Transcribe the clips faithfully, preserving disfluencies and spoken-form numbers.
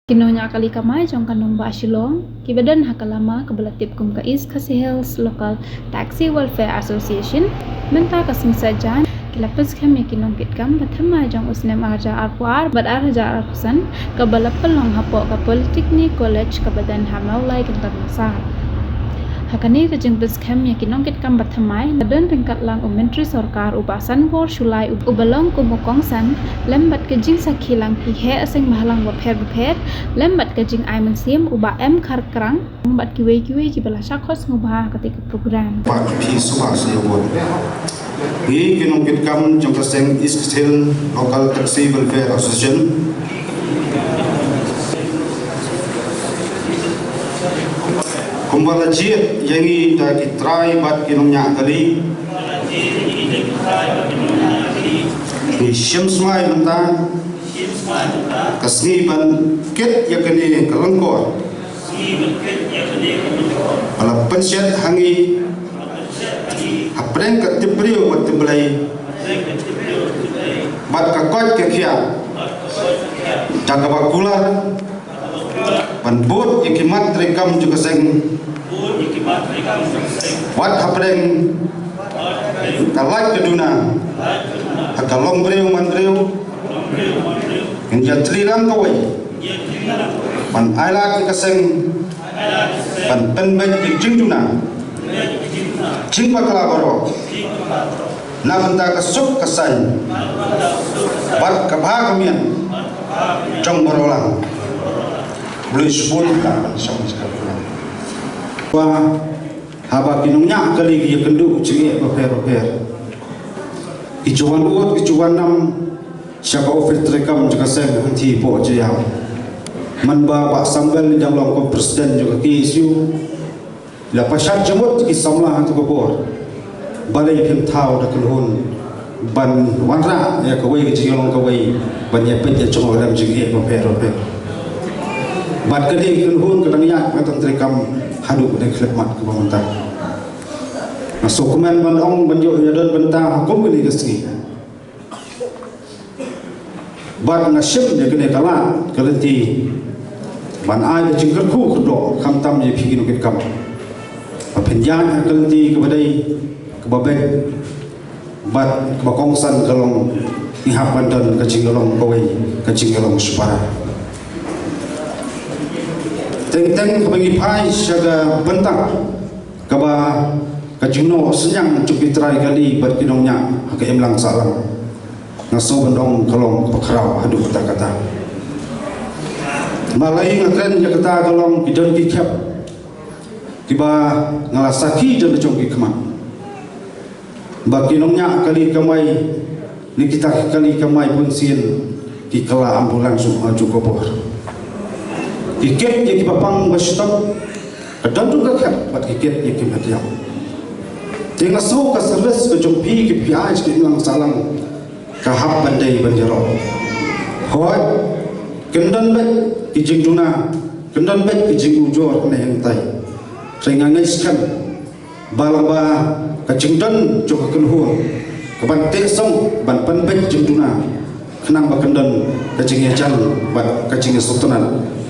Ki nongñiah kali kamai jong ka nongbah Shillong kiba don ha ka lama kaba la tip kum ka East Khasi Hills Local Taxi Welfare Association, mynta ka sngi Saitjaiñ ki la pynskhem ïa ki nongkitkam ba thymmai jong u snem ar hajar arphew ar bad ar hajar arphew san, kaba la pynlong hapoh ka Polytechnic College kaba don ha Mawlai, Kynton Massar. Ha kane ka jingpynskhem ïa ki nongkitkam ba thymmai la don ryngkat lang u Myntri Sorkar u Bah Sanbor Shullai, uba long kum u kongsan, lem bad ka jingsakhi lang ki heh seng bhalang bapher bapher, lem bad ka jingai mynsiem u Bah M Kharkrang, bad kiwei kiwei kiba la shah khot sngewbha ha kata ka program. Ba ki phi sngewbha sngewbha. Ngi ki nongkitkam jong ka seng East Khasi Hills Local Taxi Welfare Association, kumba la jied ïa ngi da ki trai bad ki nongñiah kali, ngi shim smai mynta ka sngi ban kit ïa kane ka lyngkor ba la pynshet ha ngi hapdeng ka tip briew bad tip Blei, bad ka koit ka khiah, da kaba kular ban bud ïa ki mat treikam jong ka seng, wat hapdeng ka lait ka duna, ha ka long briew man briew, ngin ïatreilang kawei ban ailad ïa ka seng, ban pynbeit ïa ka jingduna jingbakla baroh na bynta ka suk ka saiñ bad ka bha ka miat jong baroh lang. Blei shibun ka shong shkap. Wa haba ki nongñiah kali ki ïakynduh jingeh bapher bapher, ki ju wan ud, ki ju wan nam sha ka office treikam jong ka seng hangtei hapoh Jaïaw. Mynba Bah Sambel u dang long kum president jong ka K S U, la pynshad jingmut ki samla ha kato ka por. Balei phim thaw da kynhun ban wanrah ïa kawei ka jingïalong kawei ban ïapeit ïa jingïalong jingeh bapher bapher? Bad kane ka kynhun ka dang ïaid ban treikam haduh ka dang khyllipmat kaba mynta. Nga sngewkmen ban ong ban ïoh ïa don bynta ha kum kane ka sngi. Bad nga shim ïa kane ka lad ka lynti ban ai ka jingkyrkhu kyrdoh khamtam ïa phi ki nongkitkam ba phin ïaid ha ka lynti kaba dei, kaba beit bad kaba kongsan ka long ngi hap ban don ka jingïalong kawei, ka jingïalong shipara. Teng teng haba ngi phai sha ka bynta kaba ka jingnoh synñiang jong ki trai kali bad ki nongñiah ha ka imlang sahlang, nga sngew ban ong ka long kaba khraw haduh katta katta. Balei nga kren ïa kata? Ka long ki don ki khep kiba nga la sakhi da la jong ki khmat ba ki nongñiah kali kamai ne kita ki kali kamai bunsien ki kylla ambulance ha ju ka por. Ki kit ïa kiba pang ba shitom, ka don ruh ka khep bad ki kit ïa ki madiang. Te nga sngew ka service ka jong phi ki P I ki imlang sahlang ka hap ban dei ban ïaroh. Hooid, kin don beit ki jingduna, kin don beit ki jingujor ne hangtai. Hynrei nga ngeit skhem ba lyngba ka jingdon jong ka kynhun kaban teh song ban pynbeit jingduna, khnang ba kan don ka jingïajan bad ka jingïasngewtynnat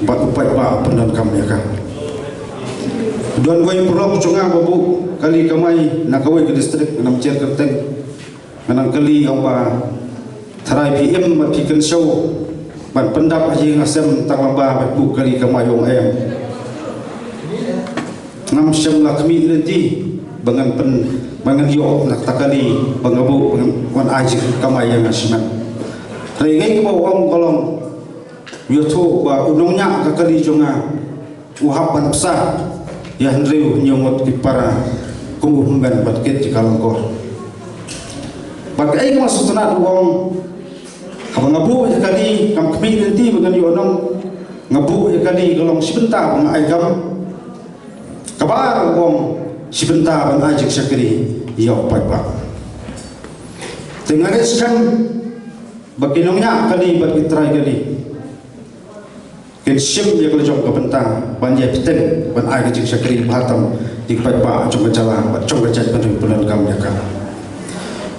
bad u paidbah u pyndonkam ïa ka. Don wei u paralok jong nga ba buh kali kamai na kawei ka district, ngam jer kyrteng. Nga nang kylli, ong ba, tharai phi im bad phi kynshew ban pyndap ha ïing ha sem tang lyngba ban buh kali kamai, ong em. Ngam shym la khmih lynti ba ngan pyn, ba ngan ïoh na kata kali ba nga buh, ba ngan wan ai jingkamai ïa nga shimet. Hynrei ngi kaba ong ka long, ïathuh ba u nongñiah ka kali jong nga u hap ban pynshah ïa hynriew hynñiew ngut ki para kum u hynmen bad kit ki ka lyngkor. Bad kaei kaba sngewtynnat u ong, haba nga buh ïa kali, kam khmih lynti ba ngan ïoh nong, nga buh ïa kali ka long shi bynta ba nga ai kam. Kaba ar u ong shi bynta ban ai jingshakri ïa u paidbah. Te nga ngeit skhem ba ki nongñiah kali bad ki trai kali kin shim ïa ka la jong ka bynta ban ïai bteng ban ai ka jingshakri bha tam ïa ki paidbah jong ka jylla bad jong ka jaitbynriew pyndonkam ïa ka.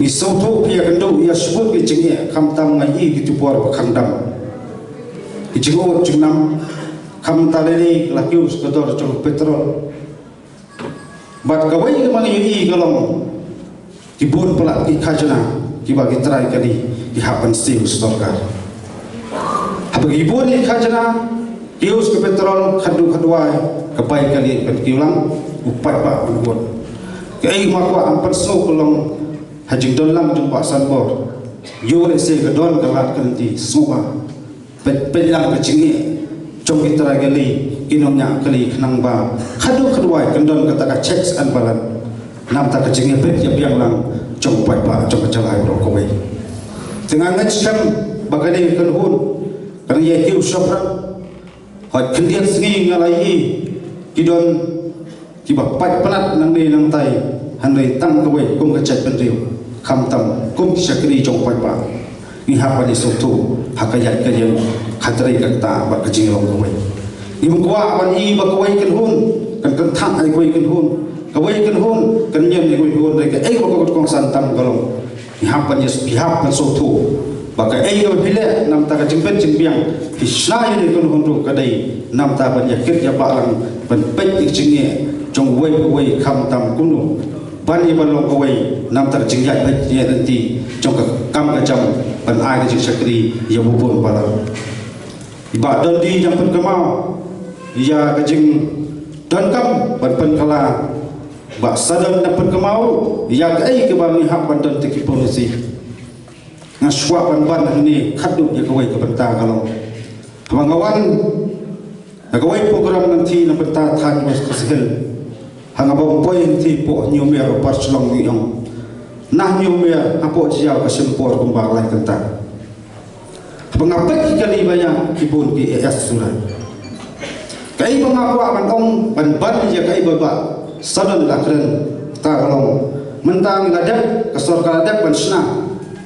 Ngi sngewthuh phi ïakynduh ïa shibun ki jingeh, khamtam nga ïohi kito ki por ba khang dam. Ki jingud jingnam, khamtam lei lei la kiew sha ka dor jong petrol. Bad kawei ka ba ngi ïohi ka long ki bun palat ki khajna kiba ki trai kali ki hap ban siew sha sorkar. Haba ki bun ki khajna kiew sha ka petrol, khadduh khadwai ka bai kali ban kiew lang, u paidbah un bun. Kaei ma kwah ban pynsngew ka long ha jingdon lang jong Bah Sanbor, ïoh lehse ka don ka lad ka lynti, sngewbha peit, peit lang ka jingeh jong ki trai kali, ki nongñiah kali, khnang ba khadduh khadwai kan don kata ka checks and balance. Namar ka jingeh peit ïa biang lang jong u paidbah jong ka jylla baroh kawei. Te nga ngeit skhem ba kane ka kynhun kan ïa kiew shaphrang. Hooid, khyndiat sngi nga la ïohi ki don kiba pait palat nangne nangtai, hynrei tang kawei kum ka jaitbynriew, khamtam kum ki shakri jong u paidbah. Ngi hap ban ïasngewthuh ha ka ïaid ka ïeng, ha kata ka kata bad ka jinglong kawei. Ngim kwah ban ïohi ba kawei ka kynhun kan kynthah ïa kawei ka kynhun, kawei ka kynhun kan ñion ïa kawei ka kynhun, hynrei kaei ba ka kongsan tam ka long Ngi hap ban ïa, ngi hap ban sngewthuh ba kaei kaba phi leh namar ka jingbit jingbiang, phi shna ïa kane ka kynhun ruh ka dei namar ban ïa kit ïa bah lang, ban peit ïa ka jingeh jong uwei pa uwei, khamtam kumno ban ïa ban long kawei namar ka jingïaid beit ïa lynti jong ka kam ka jam ban ai ka jingshakri ïa uba bun ba la. Bah Dundee dang pynkynmaw ïa ka jingdonkam ban pynkylla. Bah Sadon dang pynkynmaw ïa kaei kaba ngi hap ban don te ki policy. Nga shu kwah ban ban hangne khatduh ïa kawei ka bynta ka long, haba nga wan ha kawei program nangta na bynta thaiñ West Khasi Hills, ha nga bam poi hangne hapoh Hynñiewmer, u Par Shlong u ong, na Hynñiewmer hapoh Jaiaw ka shim por kumba lai kynta. Haba nga peit ki kali ba ïa ki bun ki A S sura. Kaei ba nga kwah ban ong, ban ban ïa kaei ba Bah Sadon la kren, kata ka long, mynta ngi la dep, ka sorkar la dep ban shna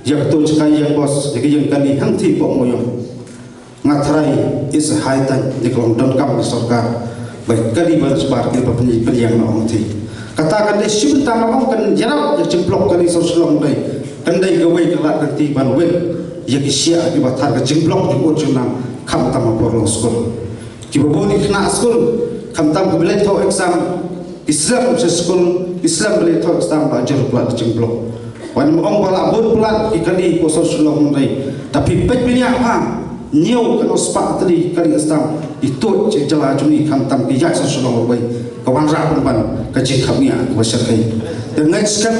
ïa ka tnat jaka ïeng bos ïa ka ïing kali hangtei hapoh Mawiong. Nga tharai it's a high time, ïa ka long donkam ka sorkar ba kali ba shabar ki ba pynïeng na ong te. Kata kan dei shi bynta, nga ong kan ïarap ïa ka jingblok kali sor Shillong, dei kan dei kawei ka lad ka lynti ban weng ïa ki shiah kiba thar ka jingblok jingud jingnam khamtam ha por long skul. Kiba bun ki khynnah skul khamtam kiba leit thoh exam, ki slem sha skul, ki slem ba leit thoh exam, ba jur palat ka jingblok. Wat nym ong ba la bun palat ki kali hapoh sor Shillong, hynrei da phi peit bniah, hynñiew kano spah tylli kali exam ki tuid sha jylla jong ngi, khamtam ki ïaid sor Shillong kawei, ka wanrah pynban ka jingkhapngiah kaba shyrkhei. Te ngeit skhem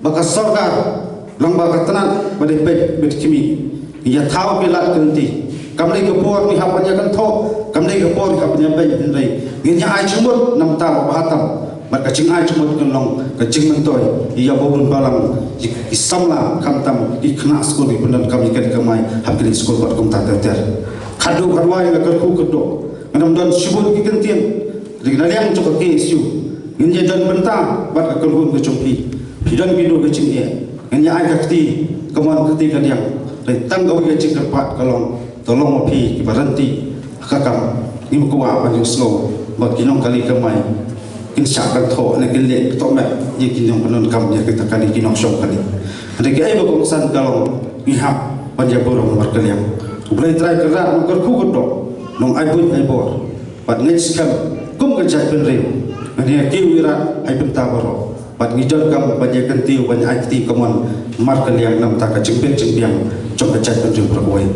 ba ka sorkar long ba ka tnat ba dei peit bad khmih. Ngi ïa thaw ki lad ki lynti. Kam dei ka por ngi hap ban ïa kynthoh, kam dei ka por ngi hap ban ïa beiñ, hynrei ngin ïa ai jingmut namar ba bha tam. Bad ka jingai jingmut kan long ka jingmyntoi ïa uba bun balang, ïa ki samla khamtam ki khynnah skul, ki pyndonkam ïa ka kamai ha ki skul bad kumta ter ter. Khatduh khatwai nga kyrkhu kyrdoh, ngam don shibun ki kyntien. Dei na liang jong ka K S U ngin ïa don bynta bad ka kynhun ka jong phi. Phi don phi don ka jingeh, ngin ïa ai ka kti kamon kti kadiang. Dei tang kawei ka jingkyrpad ka long, to long ma phi kiba rynti ha ka kam. Ngim kwah ban ïohsngew ba ki nongkali kamai kin shah kynthoh ne kin leh tohmet ïa ki nongpyndonkam ïa kita kali, ki nongshong kali. Hynrei kaei ba kongsan ka long, ngi hap ban ïa burom markylliang. U Blei Trai Kynrad nongkyrkhu kyrdoh, nongai buit ai bor. Bad ngeit skhem kum ka jaitbynriew ngan ïa kiew ïarap ha ki bynta baroh. Bad ngi donkam ban ïa kyntiew ban ïa ai kti kamon markylliang namar ka jingbit jingbiang jong ka jaitbynriew baroh kawei.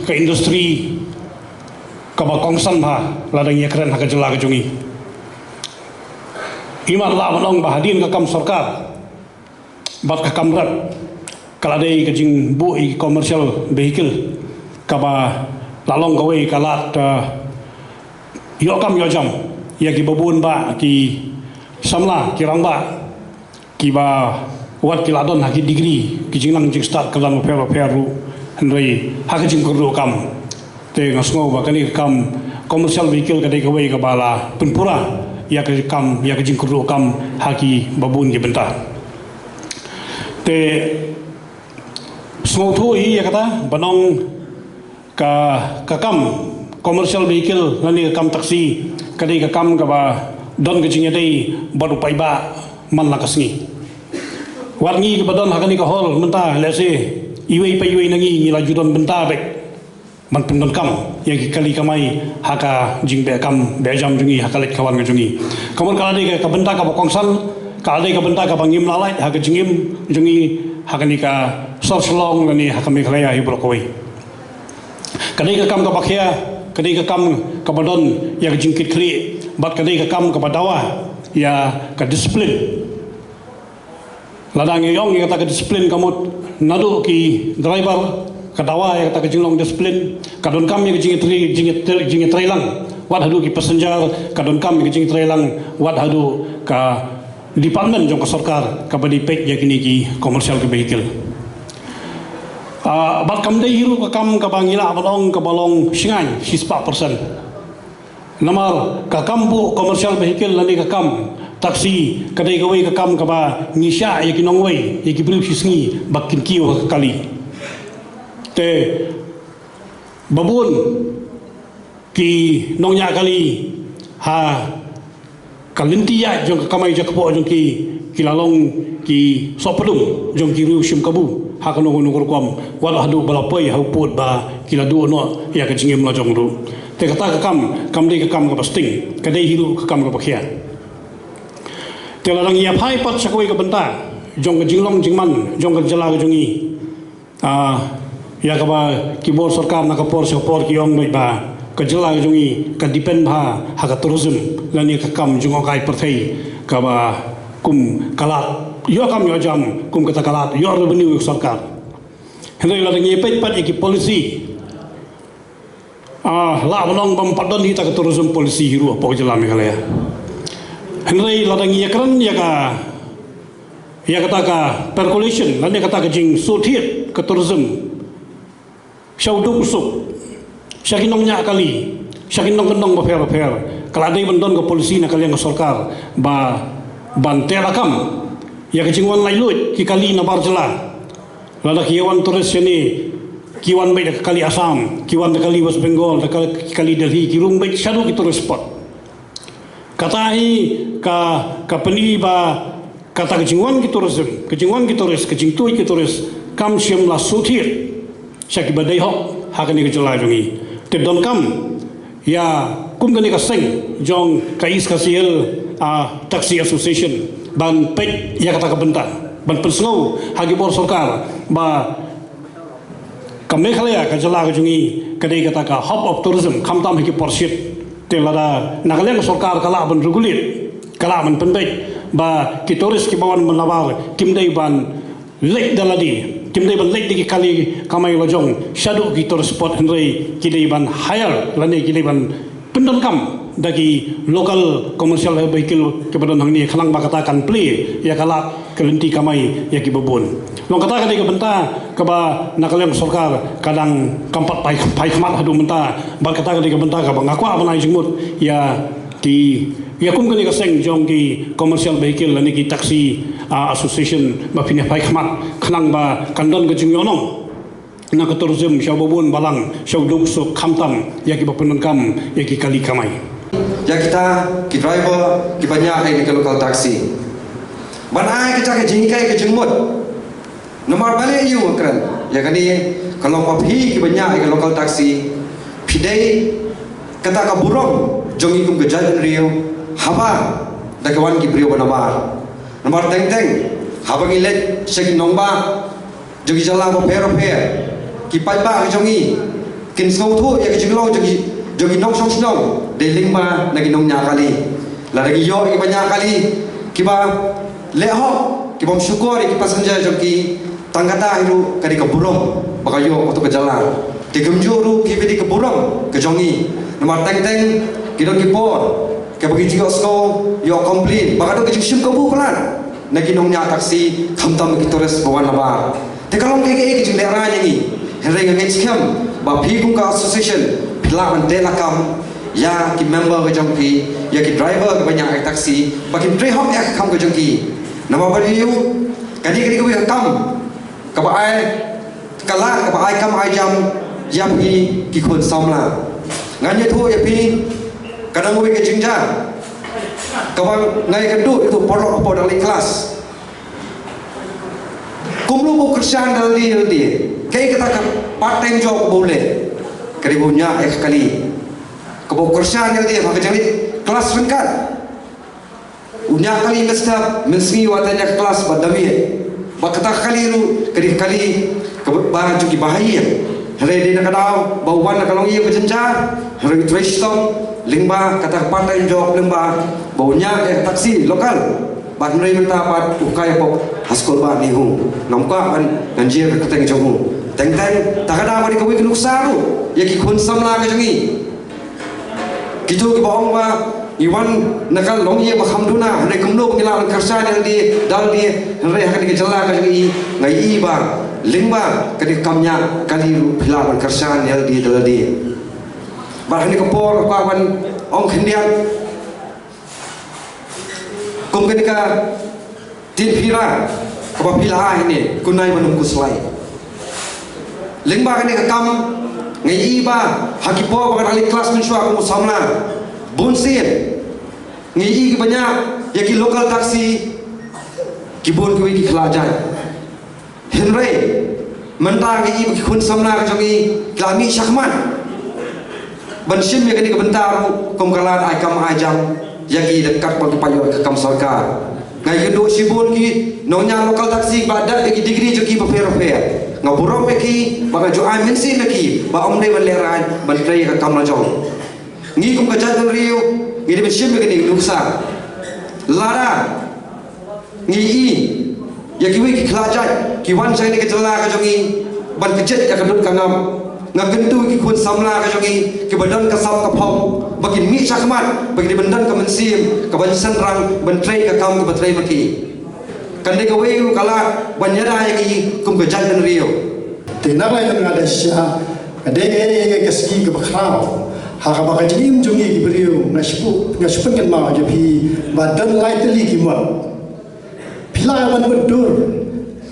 Ka industry kaba kongsan bha la dang ïa kren ha ka jylla ka jong ngi. Imat lah ban ong ba hadien ka kam sorkar bad ka kam rep ka la dei ka jingbuh ïa ki commercial vehicle, kaba la long kawei ka lad, eh, ïoh kam ïoh jam ïa kiba bun bah ki samla, ki rangbah, kiba wat ki la don ha ki degree, ki jingnang jingstad kyrdan bapher bapher ruh, hynrei ha ka jingkyrduh kam. Te nga sngew ba kane ka kam commercial vehicle ka dei kawei kaba la pynpura ïa ka kam, ïa ka jingkyrduh kam ha kiba bun ki bynta. Te sngewthuh hi ïa kata, ban ong ka, ka kam commercial vehicle lane ka kam taxi ka dei ka kam kaba don ka jingïadei bad u paidbah man la ka sngi. Wat ngi kiba don ha kane ka hall mynta, let's say, iwei pa iwei na ngi ngi la ju don bynta beit. ban pyndonkam ïa ki kali kamai ha ka jingbeh kam beh jam jong ngi, ha ka leit ka wan ka jong ngi. Ka mut ka la dei ka bynta kaba kongsan, ka la dei ka bynta kaba ngim lah lait ha ka jingim jong ngi ha kane ka sor Shillong lane ha ka Meghalaya hi baroh kawei. Ka dei ka kam kaba khia, ka dei ka kam kaba don ïa ka jingkitkhlieh, bad ka dei ka kam kaba dawa ïa ka disiplin. Lada ngi ong ïa kata ka disiplin ka mut naduh ki driver ka dawa ïa kata ka jinglong disiplin, ka donkam ïa ka jingïatrei, jingïatrei, jingïatrei lang wat haduh ki passenger, ka donkam ïa ka jingïatrei lang wat haduh ka department jong ka sorkar kaba dei peit ïa kine ki commercial ki vehicle. Ah, bad kam dei hi ruh ka kam kaba ngi lah ban ong kaba long shngaiñ shispah percent. Namar ka kam buh commercial vehicle lane ka kam taxi ka dei kawei ka kam kaba ngi shah ïa ki nongwei, ïa ki briew shisngi ba kin kiew ha ka kali. Te ba bun ki nongñiah kali ha ka lynti ïaid jong ka kamai jakpoh jong ki, ki la long ki sohpdung jong ki riew shim kabu ha kano kano ka rukom, wat haduh ba la poi ha u pud ba ki la duh noh ïa ka jingim la jong ruh. Te kata ka kam kam dei ka kam kaba sting, ka dei hi ruh ka kam kaba khia. Te lada ngi ïa phai pat sha kawei ka bynta jong ka jinglong jingman jong ka jylla ka jong ngi, ah, ïa kaba ki bor sorkar na ka por sha ka por ki ong beit ba ka jylla ka jong ngi ka depend bha ha ka tourism lane ka kam jngohkai pyrthei kaba kum ka lad ïoh kam ïoh jam, kum kata ka lad ïoh revenue ïa ka sorkar. Hynrei lada ngi peit pat ïa ki policy, ah, lah ban ong bym pat don hi ta ka tourism policy hi ruh hapoh ka jylla Meghalaya. Hynrei lada ngi ïakren ïa ka, ïa kata ka percolation lane kata ka jingsuhthied ka tourism sha u duk u suk, sha ki nongñiah kali, sha ki nongkyndong bapher bapher, ka la dei ban don ka policy na ka liang ka sorkar ba ban teh lakam ïa ka jingwan laitluid ki kali na bar jylla. Lada ki ïa wan tourist shane, ki wan beit da ka kali Assam, ki wan da ka kali West Bengal, da ka kali Delhi, ki rung beit shaduh ki tourist spot. Kata hi ka, ka pyni ba kata ka jingwan ki tourism, ka jingwan ki tourist, ka jingtuid ki tourist kam shym la suhthied sha kiba dei hok ha kane ka jylla jong ngi. Te donkam ïa kum kane ka seng jong ka East Khasi Hills, ah, Taxi Association ban peit ïa kata ka bynta, ban pynsngew ha ki bor sorkar ba ka Meghalaya ka jylla ka jong ngi ka dei kata ka hub of tourism, khamtam ha ki por shit. Te lada na ka liang ka sorkar ka lah ban regulate, ka lah ban pynbeit ba ki tourist kiba wan man la bar kim dei ban leit da lade, kim dei ban leit da ki kali kamai la jong shaduh ki tourist spot, hynrei ki dei ban hire lane ki dei ban pyndonkam da ki local commercial vehicle kiba don hangne, khnang ba kata kan plie ïa ka lad ka lynti kamai ïa kiba bun. Long kata ka dei ka bynta kaba na ka liang sorkar ka dang kam pat phai, phai khmat haduh mynta, bad kata ka dei ka bynta kaba nga kwah ban ai jingmut ïa ki, ïa kum kane ka seng jong ki commercial vehicle lane ki taxi, ah, association ba phin ïa phai khmat khnang ba kan don ka jingïohnong na ka tourism sha uba bun balang, sha u duk suk, khamtam ïa kiba pyndonkam ïa ki kali kamai. Ïa kita ki driver kiba ñiah ïa ka local taxi, ban ai kita ka jinghikai ka jingmut. Namar balei ïa u kren ïa kane, ka long ba phi kiba ñiah ïa ka local taxi, phi dei kata ka burom jong ngi kum ka jaitbynriew haba da ka wan ki briew ba nabar. Namar teng teng haba ngi leit sha ki nongbah jong ki jylla bapher bapher, ki paidbah ki jong ngi kin sngewthuh ïa ki jinglong jong ki, jong ki nongshong shnong dei lyngba na ki nongñiah kali. Lada ngi ïoh ïa kiba ñiah kali kiba leh hok, ki bym shukor ïa ki passenger jong ki, tang kata hi ruh ka dei ka burom ba ka ïoh kato ka jylla. Te kumjuh ruh kiba dei ka burom ka jong ngi. Namar teng teng ki don ki por kaba ngi ju ïohsngew, ïoh complain ba ka don ka jingshim kabu palat na ki nongñiah taxi, khamtam ki tourist ba wan nabar. Te ka long kaei kaei ka jinglehrain ïa ngi. Hynrei nga ngeit skhem ba phi kum ka association phi lah ban teh lakam ïa ki member ka jong phi, ïa ki driver kiba ñiah ïa ka taxi, ba kin trei hok ïa ka kam ka jong ki. Namar balei ïa u, kane ka dei kawei ka kam kaba ai, ka lah kaba ai kam ai jam ïa phi ki khun samla. Ngan ïathuh ïa phi, ka dang wei ka jingjia kaba nga ïakynduh ïa uto u paralok hapoh dang leit klas. Kumno ba u kyrshan da lade da lade, kaei kata ka part time job ba u leh. Ka dei ba u ñiah ïa ka kali kaba u kyrshan ïa lade ha ka jingïeit klas ryngkat. U ñiah kali mynstep, mynsngi u attend ïa ka klas bad da miet. Bad kata ka kali ruh ka dei ka kali kaba jong ki bahaïing. Hynrei dei na ka daw ba u wan na ka longïing ba jynjar, hynrei u trei shitom lyngba kata ka part time job, lyngba ba u ñiah ïa ka taxi local. Bad hynrei mynta pat u kai pop ha skul ba NEHU. Ngam kwah ban ngan jia ka kyrteng jong u. Teng teng, ta ka daw ka dei kawei ka nuksa ruh ïa ki khun samla ka jong ngi. Kito kiba ong ba ngi wan na ka longïing ba kham duna, hynrei kumno ba ngi lah ban kyrshan ïa lade da lade, hynrei ha kane ka jylla ka jong ngi nga ïohi ba lyngba kane ka kam ñiah kali ruh phi lah ban kyrshan ïa lade da lade. Bad ha kane ka por nga kwah ban ong khyndiat kum kane ka ktien phi, kaba phi la ai ne, kun nai ban ym khuslai. Lyngba kane ka kam nga ïohi ba ha ki por ba nga dang leit klas mynshuwa kum u samla, bun sien nga ïohi kiba ñiah ïa ki local taxi ki bun kiwei ki khlad jait. Hynrei mynta nga ïohi ba ki khun samla ka jong ngi ki la mih shakhmat ban shim ïa kane ka bynta ruh kum ka lad ai kam ai jam ïa ki da katba ki paidbah ka kam sorkar. Nga ïakynduh shibun ki nongñiah local taxi ba dap ïa ki degree jong ki bapher bapher. Nga burom ïa ki bad nga ju ai mynsiem ïa ki ba ym dei ban lehraiñ ban trei ïa ka kam la jong. Ngi kum ka jaitbynriew ngi dei ban shim ïa kane ka nuksa. Lada ngi ïohi ïa kiwei ki khlad jait ki wan sha kane ka jylla ka jong ngi ban kjit ïa ka dud ka ngam, nga kyntu ïa ki khun samla ka jong ngi kiba don ka sap ka phong ba kin mih shakhmat, ba kin dei ban don ka mynsiem kaban synrang ban trei ka kam kaba trei ma ki. Kan dei kawei ruh ka lad ban ïada ïa ngi kum ka jaitbynriew. Te na ka liang jong nga da shisha ka dei ka, ka sngi kaba khraw ha kaba ka jingim jong ngi ki briew. Nga shu, nga shu pynkynmaw ïa phi ba don lai tylli ki mot. Phi lah ban mutdur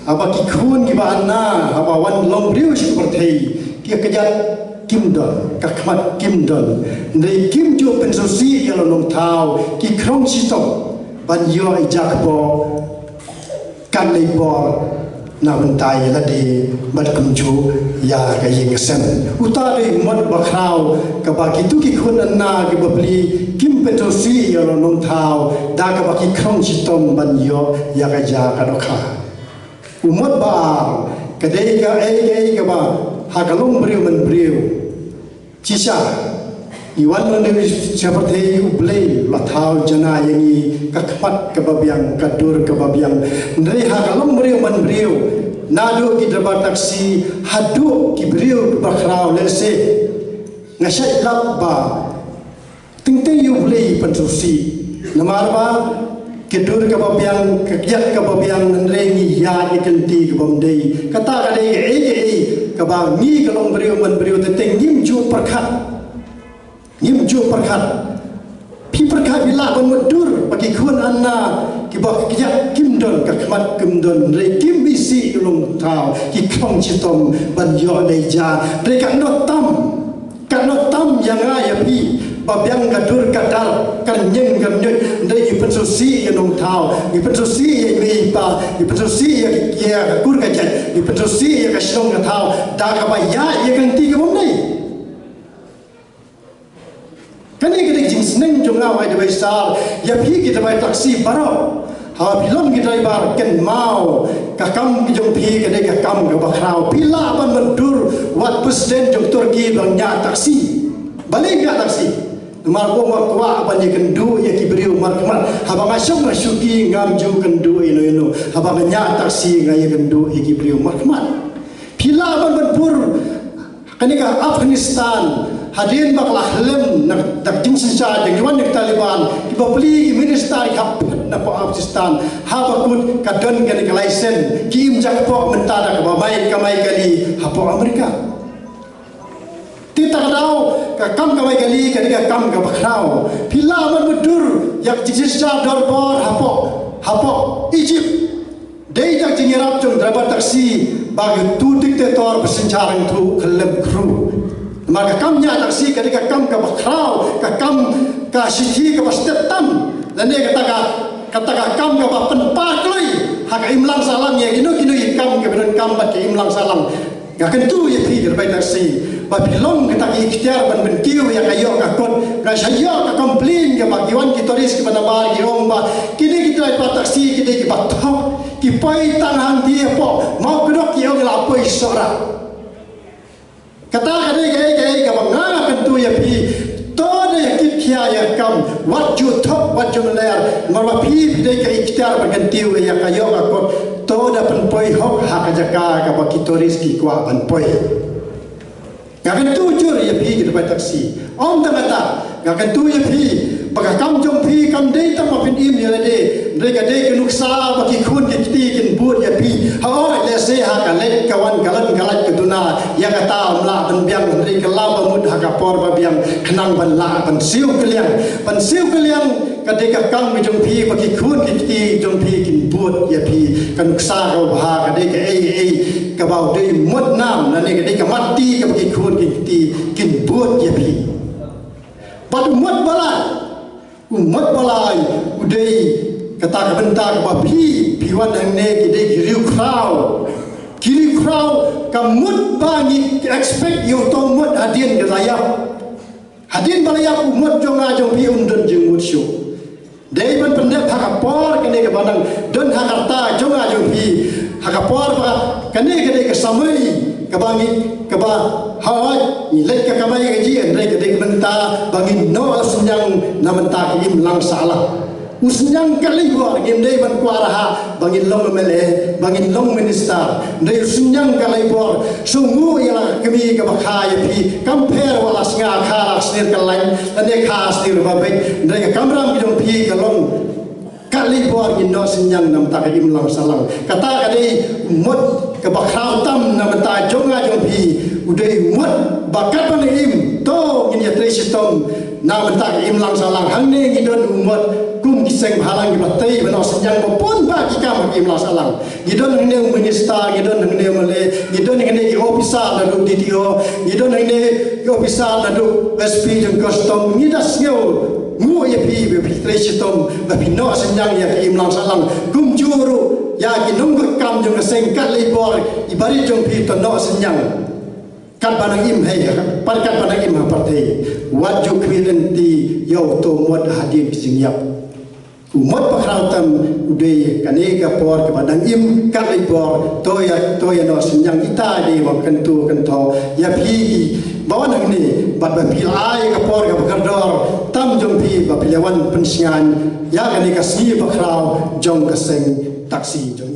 haba ki khun kiba ana haba wan long briew sha ka pyrthei, ki kjat kim don, ka khmat kim don. Hynrei kim ju pynsngewsih ïa la u nongthaw, ki khrong shitom ban ïoh ïa ka jaka ba kan leit bor na bynta ïa lade bad kumjuh ïa ka ïing ka sem. Uta dei u mot ba khraw kaba kito ki khun ana ki bapli kim pynsngewsih ïa la u nongthaw da kaba ki khrong shitom ban ïoh ïa ka jaka dohkha. U mot ba ar ka dei kaei kaei kaba ha ka long briew man briew. Shisha ngi wan na ka pyrthei, U Blei u la thaw jana ïa ngi ka khmat kaba biang, ka dur kaba biang. Hynrei ha ka long briew man briew, naduh ki driver taxi haduh ki briew kiba khraw lehse, nga shait lap ba teng teng ïa U Blei pynsngewsih. Namar ba ka dur kaba biang, ka kjat kaba biang, hynrei ngi ïaid ïa ka lynti kaba ym dei. Kata ka dei kaei kaei kaba ngi ka long briew man briew, te teng ngim ju pyrkhat. Ngim ju pyrkhat. Phi pyrkhat, phi lah ban mutdur ba ki khun ana kiba kjat kim don, ka khmat kim don, hynrei kim isih ïa la u nongthaw, ki khrong shitom ban ïoh da i ja. Hynrei katno tam, katno tam ïa nga ïa phi ba biang ka dur ka dar, ka ñieng ka ñiut, hynrei ngi pynsngewsih ïa u nongthaw, ngi pynsngewsih ïa i mei i pa, ngi pynsngewsih ïa, ïa ka kur ka jait, ngi pynsngewsih ïa ka shnong ka thaw da kaba ïaid ïa ka lynti kaba ym dei. Kane ka dei ka jingsneng jong nga, wei da wei sar, ïa phi ki driver taxi baroh. Haba phi long ki driver, kynmaw ka kam ka jong phi ka dei ka kam kaba khraw. Phi lah ban mutdur wat president jong Turkey ba ñiah taxi. Balei ñiah taxi? Namar ba nga kwah ban ïakynduh ïa ki briew markhmat. Haba nga shong nga shuki ngam ju kynduh ïano ïano. Haba nga ñiah taxi nga ïakynduh ïa ki briew markhmat. Phi lah ban mutdur Kane ka Afghanistan, hadien ba ka la khyllem na ka jingsynshar jong ki wan na ki Taliban, ki bapli ki minister ki hap phet na poh Afghanistan, haba kut ka don kane ka license, ki im jakpoh mynta da kaba mai kamai kali hapoh Amerika. Te ta ka daw ka kam kamai kali ka dei ka kam kaba khraw. Phi lah ban mutdur ïa ka jingsynshar dorbar hapoh, hapoh Egypt. Dei da ka jingïarap jong driver taxi ba ka tu dictator ba synshar hangtu khyllem khru. Namar ka kam ñiah taxi ka dei ka kam kaba khraw, ka kam ka shithi kaba stet tam. Lane kata ka, kata ka kam kaba pynpar kloi ha ka imlang sahlang ïa kino kino ki kam kiba donkam bad ka imlang sahlang. Nga kyntu ïa phi ki driver taxi ba phi long kita ki iktiar ban pynkiew ïa ka ïoh ka kot. Nga shu ïoh ka complain kaba ki wan ki tourist kiba nabar ki ong ba kine ki driver taxi kine kiba thok, ki poi tang hangtei hapoh Mawkdok ki ong la poi Sohra. Kata ka dei kaei kaei kaba nga kyntu ïa phi. To da ïa kit khia ïa ka kam, wat ju thok, wat ju ler. Namar ba phi phi dei ka iktiar ban kyntiew ïa ka ïoh ka kot. To da pynpoi hok ha ka jaka kaba ki tourist ki kwah ban poi. Nga kyntu jur ïa phi ki driver taxi. Ym tang kata, nga kyntu ïa phi ba ka kam jong phi kam dei tang ba phin im ïa lade. Hynrei ka dei ka nuksa ba ki khun ki kti kin bud ïa phi. Hooid, lehse ha ka leit ka wan, ka leit ka leit ka duna, ïa kata ym lah ban biang, hynrei ka lah ba mut ha ka por ba biang khnang ban lah ban siew kylliang. Ban siew kylliang ka dei ka kam ka jong phi ba ki khun ki kti jong phi kin bud ïa phi. Ka nuksa kaba bha ka dei kaei kaei kaba u dei u mot nam, lane ka dei ka matti kaba ki khun ki kti kin bud ïa phi. Bad u mot ba lai, u mot ba lai u dei kata ka bynta kaba phi phi wan hangne ki dei ki riewkhraw. Ki riewkhraw, ka mut ba ngi expect ïa uto u mot hadien ka la ïap. Hadien ba la ïap u mot jong nga jong phi um don jingmut shuh. Dei ban pyndep ha ka por kane kaba nang don ha ka rta jong nga jong phi. Ha ka por ba kane ka dei ka samoi kaba ngi, kaba hooid ngi leit ka kamai kajih, hynrei ka dei ka bynta ba ngin noh synñiang na bynta ka imlang sahlang. U synñiang kat lei bor ngim dei ban kwah ra ha ba ngin long M L A, ba ngin long minister. Hynrei u synñiang kat lei bor, sngewnguh ïa la ka kmie kaba kha ïa phi, kam pher wat la sngi kha la snier ka lain lane kha snier ba beit. Hynrei ka kamram ka jong phi ka long kat lei bor ngin noh synñiang na bynta ka imlang sahlang. Kata ka dei u mot kaba khraw tam na bynta jong nga jong phi. U dei u mot ba katba nang im to ngin ïatrei shitom na bynta ka imlang sahlang. Hangne ngi don u mot kum ki seng bhalang kiba tei ba noh synñiang ba bun bah ki kam ha ka imlang sahlang. Ngi don hangne u minister, ngi don hangne u M L A, ngi don hangne ki officer naduh D T O, ngi don hangne ki officer naduh S P jong custom. Ngi da sngewnguh ïa phi ba phi trei shitom ba phi noh synñiang ïa ka imlang sahlang. Kumjuh ruh ïa ki nongkam jong ka seng kat lei bor, i barit jong phi to noh synñiang. Katba nang im, hei, pat katba nang im ha pyrthei, wat ju khmih lynti ïa uto u mot hadien ka jingïap. U mot ba khraw tam u dei kane ka por kaba nang im kat lei bor, to ïa, to ïa noh synñiang. Ita dei ban kyntu kynthoh ïa phi kiba wan hangne bad ba phi la ai ka por kaba kordor tam jong phi ba phi la wan pynsngew ïa kane ka sngi ba khraw jong ka seng taxi jong